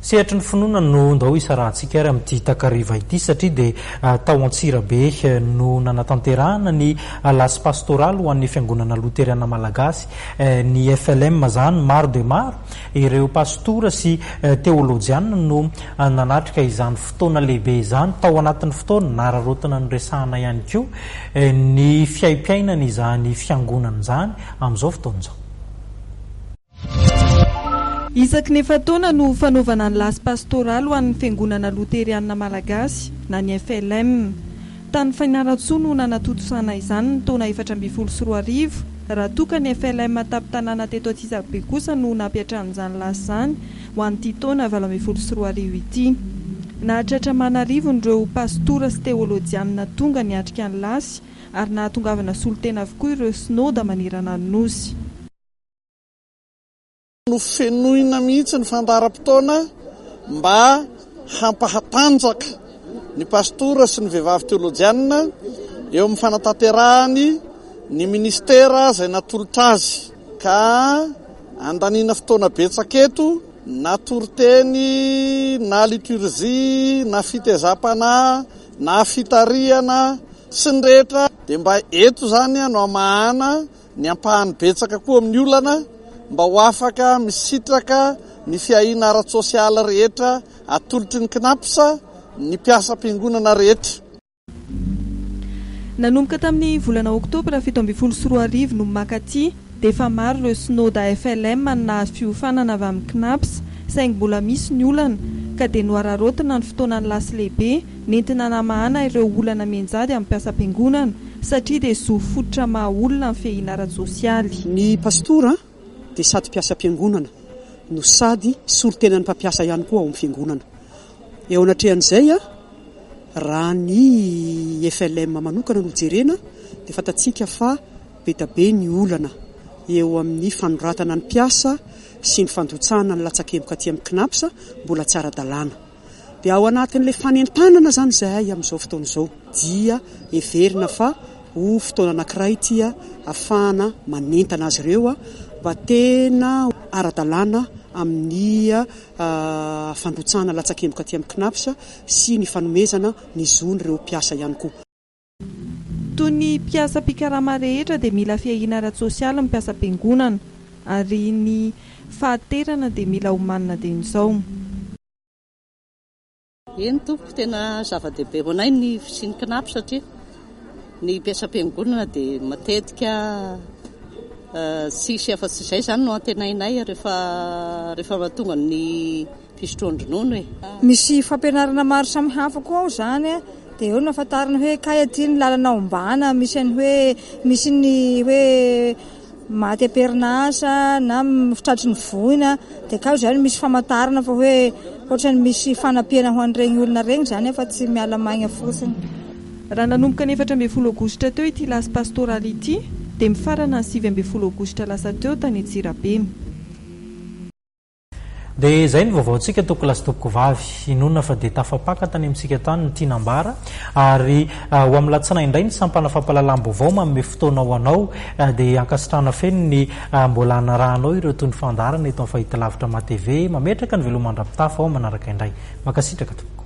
Sehatry ny finoana no ndao hisarahantsika ary amin'ity takariva ity satria dia tao Antsirabe no nanatanterahana ny lasy pastoraly ho an'ny Fiangonana Loteriana Malagasy, ny FLM izany. Maro dia maro ireo pastora sy teolojiana no nanatrika izany fotoana lehibe izany. Tao anatin'ny fotoana nararaotina noresahana ihany koa ny fiaimpiainana izany fiangonana izany amin'izao fotoana izao. Isaky ny efa-taona no fanaovana ny lasy pastoraly ho an'ny Fiangonana Loterianina Malagasy na ny FLM. Tany Fianarantsoa no nanatontosana izany ny taona 2014, raha toa ka ny FLM tampon-tanàna teto Antsirabe kosa no nampiantrano izany lasy izany ho an'ity taona 2018 ity. Nahatratra aman'arivony ireo pastora sy teolojianina tonga niatrika ny lasy ary nahatongavana solontena avokoa ireo synoda manerana ny Nosy. Nofenoina mihitsy ny fandaharam-potoana mba hampahatanjaka ny pastora sy ny vehivavy teolojianina eo amin'ny fanatanterahany ny ministera izay natolotra azy ka andaniana fotoana betsaka eto na toriteny na liturgie na fitezam-panahy na fitarihana sy ny rehetra dia mba eto izany no hamahana ny ampahany betsaka koa amin'ny olana mba ho afaka misitraka ny fiahiana ara-tsosialy rehetra atolotry ny Cnaps ny mpiasam-piangonana rehetra. Nanomboka tamin'ny volana oktobra 2017 no mankaty dia efa maro ireo synoda FLM no nahazo fiofanana avy amin'ny Cnaps saingy mbola misy ny olana ka dia nohararaotina ny fotoanan'ny lasy lehibe nentina namahana ireo olana mianjady amin'ny mpiasam-piangonana satria dia zo fototra maha olona ny fiahiana ara-tsosialy. Ny pastora dia sady mpiasam-piangonana no sady solontenan'ny mpampiasa ihany koa ao amin'ny fiangonana. Eo anatrehan'izay, raha ny FLM manokana no jerena dia fantatsika fa be dia be ny olana eo amin'ny fanoratana ny mpiasa sy ny fandotsahana ny latsakemboka aty amin'ny Cnaps mbola tsy ara-dalàna. Dia ao anatin'ilay fanentanana izany izahay amin'izao fotoana izao dia heverina fa ho fotoana anankiray ity ahafahana manentana azy ireo mba tena ara-dalàna amin'ny fandrotsahana latsakemboka aty amin'ny Cnaps sy ny fanomezana ny zon'ireo mpiasa ihany koa. Toy ny mpiasa mpikarama rehetra dia mila fiahiana ara-tsosialy ny mpiasam-piangonana ary ny fahaterana dia mila omanina dieny izao. Eny tompoko, tena zava-dehibe ho anay ny fisian'ny Cnaps satria ny mpiasam-piangonana dia matetika tsisy afa-tsy izay izany no antenainay rehefa rehefa tonga ny fisotroan-dronono e. Misy fampianarana maro samihafa koa ao izany dia eo no ahafantarana hoe kay aty ny lalana ombana, misy ny hoe misy ny hoe maty am-perinasa na tratry ny voina dia kay izany misy famantarana fa hoe ohatran'ny misy fanampiana ho an'ireny olona ireny izany fa tsy miala maina fotsiny. Raha nanomboka ny 14 aogositra teo ity lasy pastoraly ity dia mifarana ny 19 aogositra lasa teo tany Antsirabe. Dia izay ny vaovaontsika tompokolahy sy tompokovavy. Inoana fa dia tafapaka tany amintsika tany ny tiana ambara ary ho amin'ny latsinainy indray ny sampana fampahalalam-baovao manome fotoana ho anao dia ankasitrahana feno ny mbola hanarahanao ireo toy ny fandaharana eto amin'ny fahitalavitra MATV. Mametraka ny veloma mandra-pitafa ao manaraka indray. Mankasitraka tompoko.